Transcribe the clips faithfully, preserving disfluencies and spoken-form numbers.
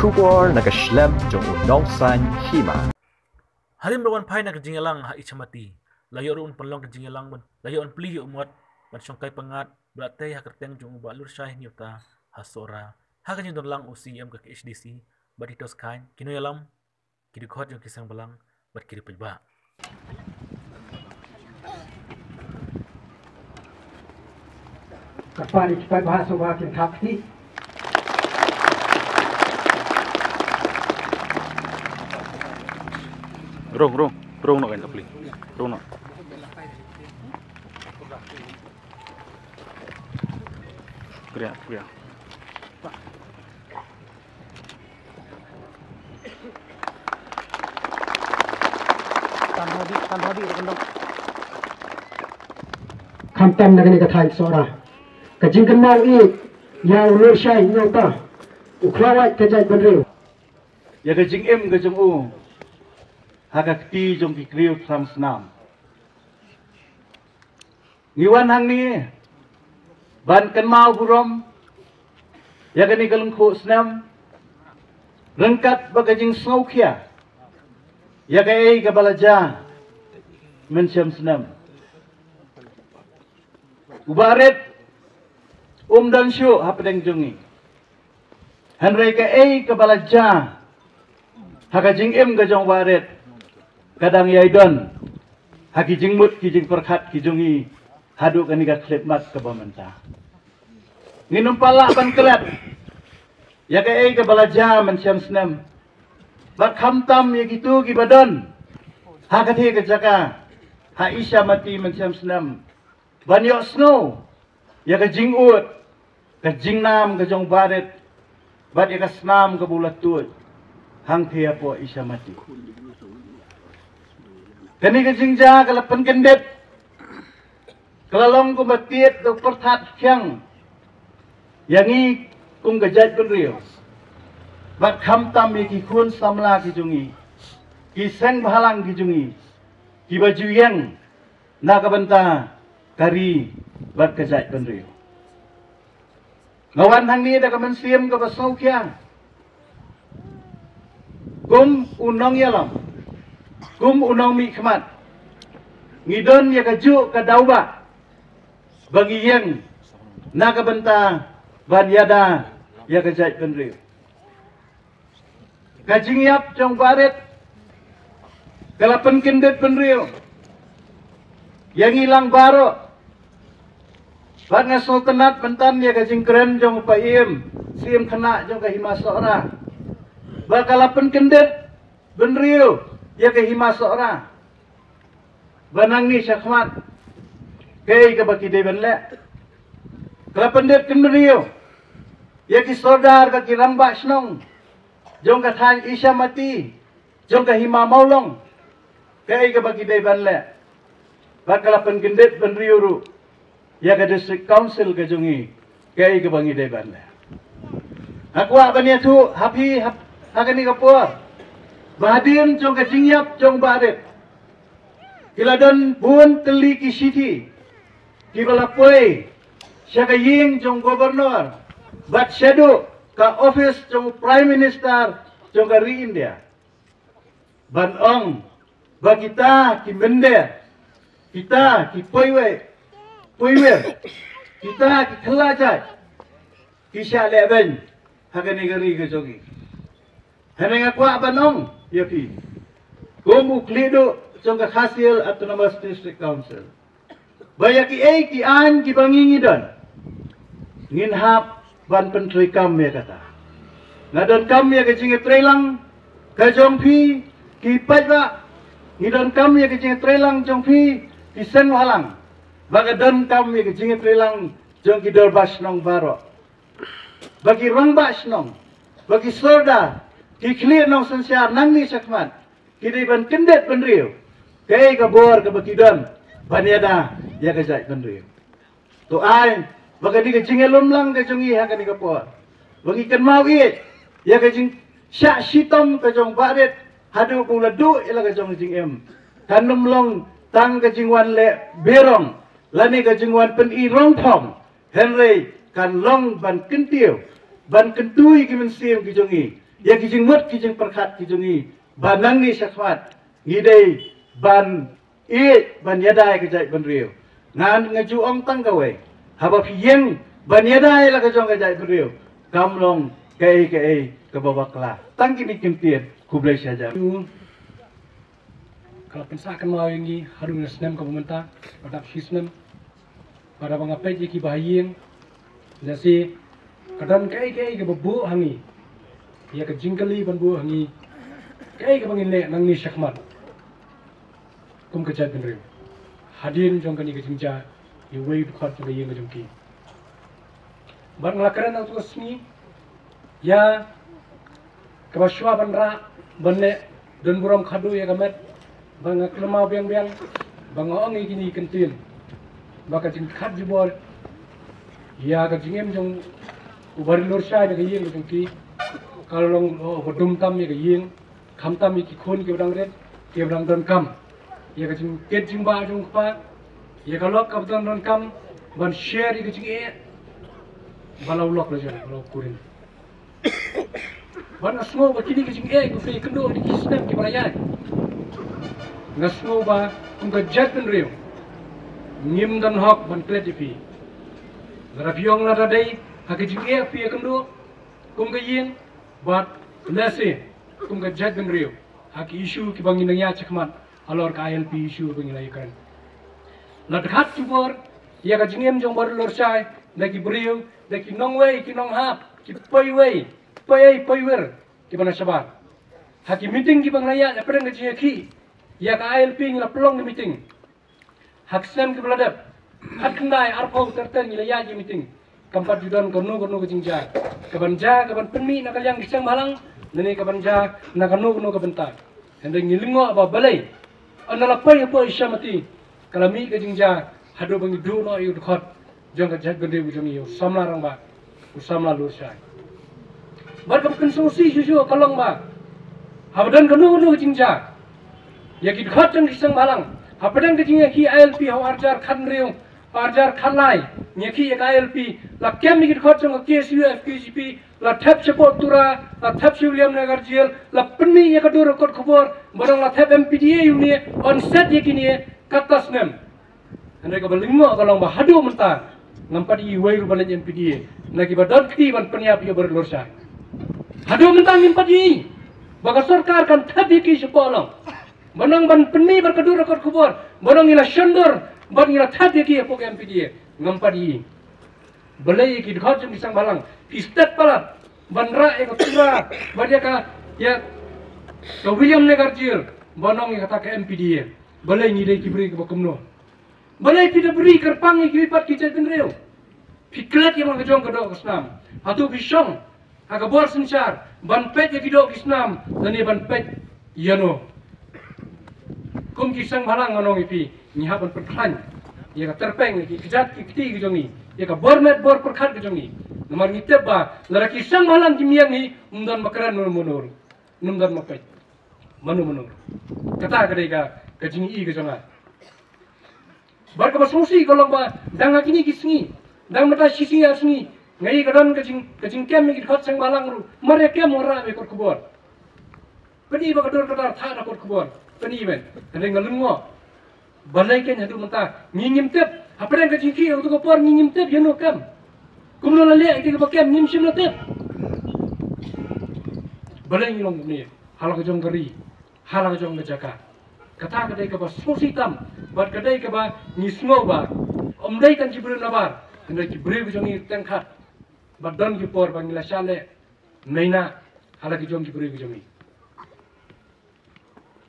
Khubor na ka shlem jong u nongsaiñ hima. Hadien ba wan phai na ka jingïalang ha Ichamati, la ïoh ruh ban pynlong ka jingïalang ban, la ïoh ban plie ïa u mot ban shongkai pyngngad, ba la tei ha kyrteng jong u Bah Lurshai Hynñiewta ha Sohra, ha ka jingdon lang u C E M ka K H A D C, Bah Titos Chyne, ki nongïalam, ki dkhot jong ki seng bhalang bad ki riewpaidbah. Kyrpad ïa ki paidbah sngewbha kin thap kti. Rung, rung, rung noh kan ka pli. Rung noh. Kriya, kriya. Khamtam na kane ka thaiñ Sohra, ka jingkynmaw ïa u Lurshai Hynñiewta, u khlawait ka jaitbynriew, ïa ka jingim ka jong u ha ka kti jong ki kriew thrang snam. Ngi wan hangne ban kynmaw burom ïa kane ka lyngkhuh snem, ryngkat bad ka jingsngewkhia ïa kaei kaba la jia mynshem snem. U Bah Rit um don shuh hapdeng jong ngi. Hynrei kaei kaba la jia ha ka jingim ka jong u Bah Rit, ka dang ïai don ha ki jingmut ki jingpyrkhat ki jong ngi haduh kane ka khyllipmat kaba mynta. Ngin ym pat lah ban klet ïa kaei kaba la jia mynshem snem, bad khamtam ïa kito kiba don ha katei ka jaka ha Ichamati mynshem snem, ban ïohsngew ïa ka jingud, ka jingnam ka jong u Bah Rit, bad ïa ka snam kaba u la tuid hangtei hapoh Ichamati. Kane ka jingjia ka la pynkyndit, ka la long kumba tied da u pyrthat khiang ïa ngi kum ka jaitbynriew, bad khamtam ïa ki khun samla ki jong ngi, ki seng bhalang ki jong ngi, kiba ju ïeng na ka bynta ka ri bad ka jaitbynriew. Nga wan hangne da ka mynsiem kaba sngewkhia kum u nongïalam, kum u nongmihkhmat. Ngi don ïa kajuh ka daw ba, ba ngi ïeng na ka bynta ban ïada ïa ka jaitbynriew. Ka jingïap jong u Bah Rit ka la pynkyndit bynriew ïa ngi lang baroh. Bad nga sngewtynnat mynta ïa ka jingkren jong u Bah Im, Syiem Khynnah jong ka Hima Sohra, ba ka la pynkyndit bynriew ïa ka Hima Sohra. Ba nangne shakhmat, kaei kaba ki dei ban leh? Ka la pynkyndit bynriew ïa ki sordar bad ki rangbah shnong jong ka thaiñ Ichamati, jong ka Hima Mawlong, kaei kaba ki dei ban leh? Bad ka la pynkyndit bynriew ruh ïa ka District Council ka jong ngi, kaei kaba ngi dei ban leh? Nga kwah ban ïathuh ha phi ha, ha kane ka por, ba hadien jong ka jingïap jong u Bah Rit, ki la don bun tylli ki shithi kiba la poi sha ka ïing jong u Governor bad shaduh ka office jong u Prime Minister jong ka ri India, ban ong ba kita ki mynder, kita ki poiwei, poiwer, kita ki khyllajait, ki shah lehbeiñ ha kane ka ri ka jong ngi. Hynrei nga kwah ban ong ïa phi, kum u khlieh duh jong ka Khasi Hills Autonomous District Council, ba ïa kiei ki aiñ kiba ngi ngi don, ngin hap ban pyntreikam ïa kata. Nga donkam ïa ka jingïatreilang ka jong phi ki paidbah, ngi donkam ïa ka jingïatreilang jong phi ki seng bhalang, bad nga donkam ïa ka jingïatreilang jong ki dorbar shnong baroh, ba ki rangbah shnong, ba ki sordar, ki khlieh nongsynshar nangne shakhmat, ki dei ban kyndit bynriew kaei ka bor kaba ki don ban ïada ïa ka jaitbynriew. To ai ba kane ka jingïalumlang ka jong ngi ha kane ka por, ba ngi kynmaw ïa, ïa ka jingshah shitom ka jong u Bah Rit haduh ba u la duh ïa la ka jong ka jingim, kan ym long tang ka jingwan leh berong lane ka jingwan pyni rong phong, hynrei kan long ban kyntiew, ban kyntu ïa ki mynsiem ki jong ngi, Ïa ki jingmut ki jingpyrkhat ki jong ngi ba nangne shakhmat ngi dei ban ïeit ban ïada ïa ka jaitbynriew. Ngan nga ju ong tang kawei, haba phi ïeng ban ïada ïa la ka jong ka jaitbynriew, kam long kaei kaei kaba bakla. Tang kine ki ktien, khublei shibun. Ka la pynsah kynmaw ïa ngi haduh na snem kaba mynta, ba dap shi snem, ba dap ba nga peit ïa ki ba ha ïing, lehse ka don kaei kaei kaba buh ha ngi, ïa ka jingkylli ban buh ha ngi, kaei kaba ngin leh nangne shakhmat kum ka jaitbynriew hadien jong kane ka jingjia ïa uwei u dkhot jong ka ïing ka jong ki. Bad nga la kren ha tu ka sngi ïa kaba shuwa ban rah ban leh, don burom khadduh ïa ka met, ba nga kynmaw biang biang, ba nga ong ïa kine ki ktien, ba ka jingkhat jubor ïa ka jingim jong u Bah Lurshai na ka ïing ka jong ki ka long, oh, ba dum tam ïa ka ïing, khamtam ïa ki khun kiba dang rit, kiba dang donkam ïa ka jingkit jingbah jong u kpa, ïa ka lok kaba dang donkam ban share ïa ka jingeh ba la u lok la jong, ba la u kurim. Bad nga sngew ba kine ki jingeh kiba ïakynduh ha ki snem kiba la ïaid, nga sngew ba kum ka jaitbynriew ngim don hok ban klet ïa phi. Lada phi ong lada dei ha ka jingeh phi ïakynduh kum ka ïing, bad lehse kum ka jaitbynriew ha ki issue kiba ngi nang ïaid shakhmat halor ka I L P issue ba ngi la ïakren. La khat jubor ïa ka jingim jong u Bah Lurshai da ki briew, da ki nongwei ki nonghap, ki paiwei, paiei paiwir kiba na shabar. Ha ki meeting kiba ngi la ïaid hapdeng ka jingïakhih ïa ka I L P ngi la pynlong ki meeting. Ha ki snem kiba la dep, khatkhyndai, arphew, ter ter ngi la ïaid ki meeting. Kam pat ju don kano kano ka jingjia kaban jia, kaban pynmih na ka liang ki seng bhalang, lane kaban jia na kano kano ka bynta. Hynrei ngi lyngngoh ba balei ynda la poi hapoh Isyamati ka la mih ka jingjia haduh ba ngi duh noh ïa u dkhot jong ka jaitbynriew jong ngi, u samla rangbah, u samla Lurshai. Bad kaba pynsngewsih shuh shuh ka long ba haba don kano kano ka jingjia ïa ki dkhot jong ki seng bhalang, hapdeng ka jingïakhih I L P ha u arhajar khathynriew, arhajar khatlai, ngi ïakhih ïa ka I L P, la kem ïa ki dkhot jong ka K S U, F K J P, la thep shapoh Tura, la thep sha Williamnagar Jail, la pynmih ïa ka dur ka kot khubor ba dang la thep M P D A ïa une, ong set ïa kine, kata snem. Hynrei kaba lyngngoh ka long ba haduh mynta ngam pat ïohi wei ruh ba leit M P D A na kiba don kti ban pynïap ïa u Bah Lurshai. Haduh mynta ngim pat ïohi ba ka sorkar kan thep ïa ki shapoh long, ba nang ban pynmih bad ka dur ka kot khubor ba nang ngi la shon dur bad ngi la thep ïa ki hapoh ka M P D A. Ngam pat ïohi. Balei ïa ki dkhot jong ki seng bhalang phi stet palat ban rah ïa ka Tura bad ïa ka, ïa ka Williamnagar Jail ba nang ïa kata ka M P D A? Balei ngi dei ki briew kiba kumno? Balei phi da bri kyrpang ïa kiwei pat ki jaitbynriew? Phi klet ïa la ka jong ka doh ka snam. Hato phi shong ha ka bor synshar ban peit ïa ki doh ki snam lane ban peit ïano? Kum ki seng bhalang nga ong ïa phi, ngi hap ban pynkhlaiñ ïa ka tyrpeng, ïa ki kjat ki kti ki jong ngi, ïa ka bor met bor pyrkhat ki jong ngi. Namar ngi tip ba lada ki seng bhalang kim ïeng hi, ym don ba kren mano mano, ym don ba peit mano mano. Kata ka dei ka, ka jingïohi ka jong nga. Bad kaba sngewsih ka long ba dang ha kine ki sngi, dang mynta shi sngi ar sngi, nga ïohi ka don ka jing, ka jingkem ïa ki dkhot seng bhalang ruh. Mar ïa kem, wan rah ïa ka kot khubor. Pyni ba ka dur ka dar thah da kot khubor. Pyni ban, hynrei nga lyngngoh. Balei kein haduh mynta ngi ngim tip? Hapdeng ka jingkhih ha kato ka por ngi ngim tip ïano kem. Kumno la leh ïa kaba kem, ngim shym la tip. Balei ngi long kumne ha la ka jong ka ri, ha la ka jong ka jaka? Kata ka dei kaba sngewsih tam bad ka dei kaba ngi sngew ba ym dei tang ki briew nabar, hynrei ki briew ki jong ngi teng khat. Bad don ki por ba ngi la shah leh maina ha la ki jong ki briew ki jong ngi.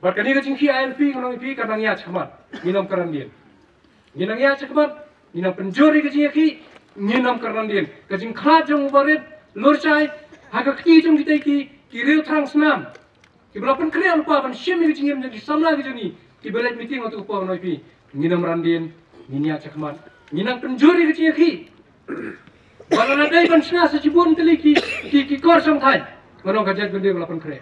Bad kane ka jingkhih I L P, nga ong ïa phi, ka nang ïaid shakhmat, ngin ym kren dien. Ngin nang ïaid shakhmat, ngin nang pynjur ïa ka jingïakhih, ngin ym kren dien. Ka jingkhlad jong u Bah Lurshai ha ka kti jong kita ki, ki riew thrang snam, kiba la pynkhreh lypa ban shim ïa ka jingim jong ki samla ki jong ngi, kiba leit meeting ha kato ka por, nga ong ïa phi, ngin ym kren dien, ngin ïaid shakhmat, ngin nang pynjur ïa ka jingïakhih. Ba lada dei ban shna sa shibun tylli ki, ki, ki kor shongthait, nga ong ka jaitbynriew ka la pynkhreh.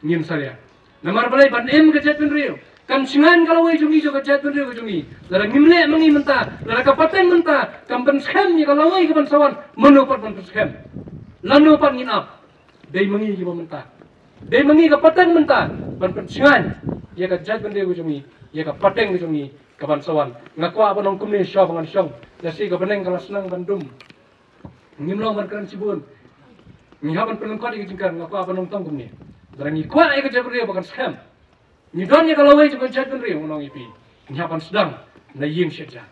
Ngim salia. Namar balei? Ban im ka jaitbynriew, kan shngaiñ ka lawei jong ngi, jong ka jaitbynriew ka jong ngi. Lada ngim leh ma ngi mynta, lada ka pateng mynta kam pynskhem ïa ka lawei kaban sa wan, mano pat ban pynskhem? Lano pat ngin ap? Dei ma ngi kiba mynta, dei ma ngi ka pateng mynta ban pynshngaiñ ïa ka jaitbynriew ka jong ngi, ïa ka pateng ka jong ngi kaban sa wan. Nga kwah ban ong kumne shuwa ba ngan shong, lehse ka bneng ka la sdang ban dum. Ngim long ban kren shibun. Ngi hap ban pynlyngkot ïa ka jingkren, nga kwah ban ong tang kumne. Lada ngi kwah ïa ka jaitbynriew ba kan skhem, ngi don ïa ka lawei jong ka jaitbynriew, ngan ong ïa phi, ngi hap ban sdang na ïing shet ja.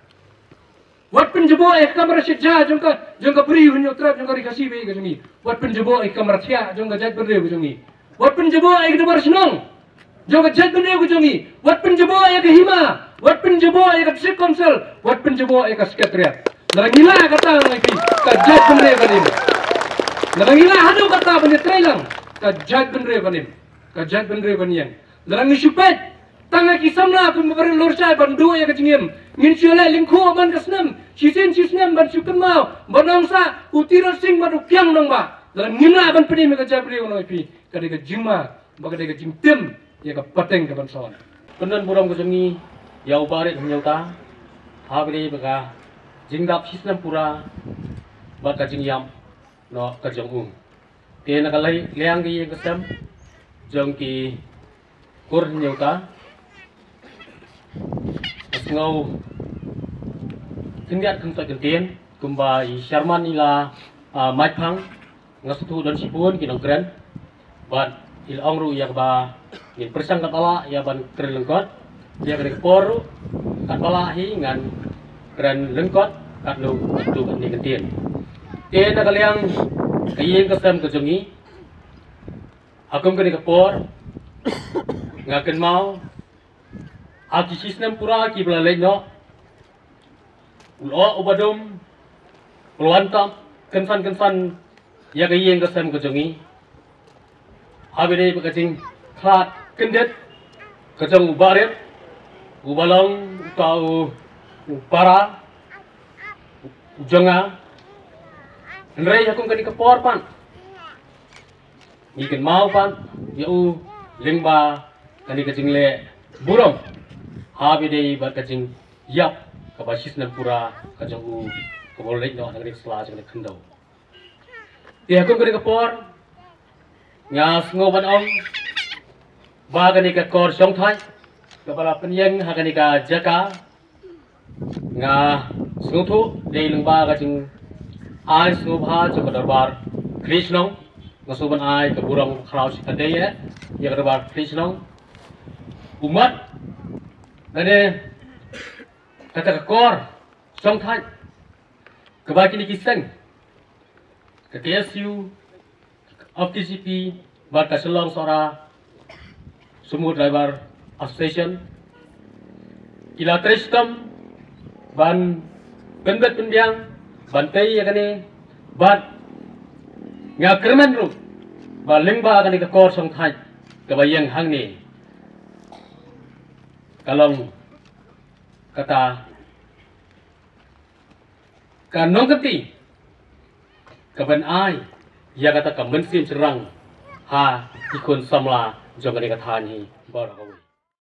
Wat pynjubok ïa ka kamra shet ja jong ka, jong ka Bri u Hynñiewtrep, jong ka Ri Khasi ba ïeit ka jong ngi. Wat pynjubok ïa ka kamra thiah jong ka jaitbynriew ka jong ngi. Wat pynjubok ïa ka dorbar shnong jong ka jaitbynriew ka jong ngi. Wat pynjubok ïa ka hima, wat pynjubok ïa ka District Council, wat pynjubok ïa ka Secretariat. Lada ngi lah kata, nga ong ïa phi, ka jaitbynriew kan im. Lada ngi lah haduh kata ban ïatreilang, ka jaitbynriew kan im, ka jaitbynriew kan ïeng. Lada ngi shu peit tang ha ki samla kumba barit lor shai ban duh ïa ka jingim, ngin shu leh lyngkhuh man ka snem, shisien shisnem ban shu kynmaw ban ong sa u Tirot Sing bad u Kiang Nangbah. Lada ngim lah ban pynim ïa ka jaitbynriew, ngan ong ïa phi, ka dei ka jingma bad ka dei ka jingtim ïa ka pateng kaban sa wan. Pyndon burom ka jong ngi ïa u Bah Rit Hynñiewta ha kane ba ka jingdap shisnem pura bad ka jingïap noh ka jong u. Te na ka liang ka ïing ka sem jong ki kur Hynñiewta, nga sngew khyndiat khyntoit kyntien kumba i Sharman i la, ah, mait phang. Nga sngewthuh don shibun ki nongkren bad i la ong ruh ïa kaba ngin pyrshang katba lah ïa ban kren lyngkot. Ïa kane ka por ruh katba lah hi ngan kren lyngkot katno katto katne kyntien. Te na ka liang ka ïing ka sem ka jong ngi, ha kum kane ka por nga kynmaw ha ki shisnem pura kiba la leit noh, u lyoh u ba dum u la wan tap kynsan kynsan ïa ka ïing ka sem ka jong ngi. Haba ïadei bad ka jingkhlad kyndit ka jong u Bah Rit, u ba long uta u, u para u jong nga. Hynrei ha kum kane ka por pat ngi kynmaw pat ïa u lyngba kane ka jingleh burom haba ïadei bad ka jingïap kaba shisnem pura ka jong u, kaba u la leit noh na kane ka sla jong kane ka khyndew. Te ha kum kane ka por nga sngew ban ong ba kane ka kor shongthait kaba la pynïeng ha kane ka jaka, nga sngewthuh dei lyngba ka jingai sngewbha jong ka dorbar khlieh shnong. Nga sngewbha ban ai ka burom khraw shi kynta ïa ka dorbar khlieh shnong. U mat lane kata ka kor shongthait kaba kine ki seng ka K S U, of T C P bad ka Shillong Sohra Sumo Driver Association ki la trei shitom ban pynbeit pynbiang ban tei ïa kane, bad nga kyrmen ruh ba lyngba kane ka kor shongthait kaba ïeng hangne ka long kata ka nongkynti kaban ai ïa kata ka mynsiem shynrang ha ki khun samla jong kane ka thaiñ hi baroh kawei.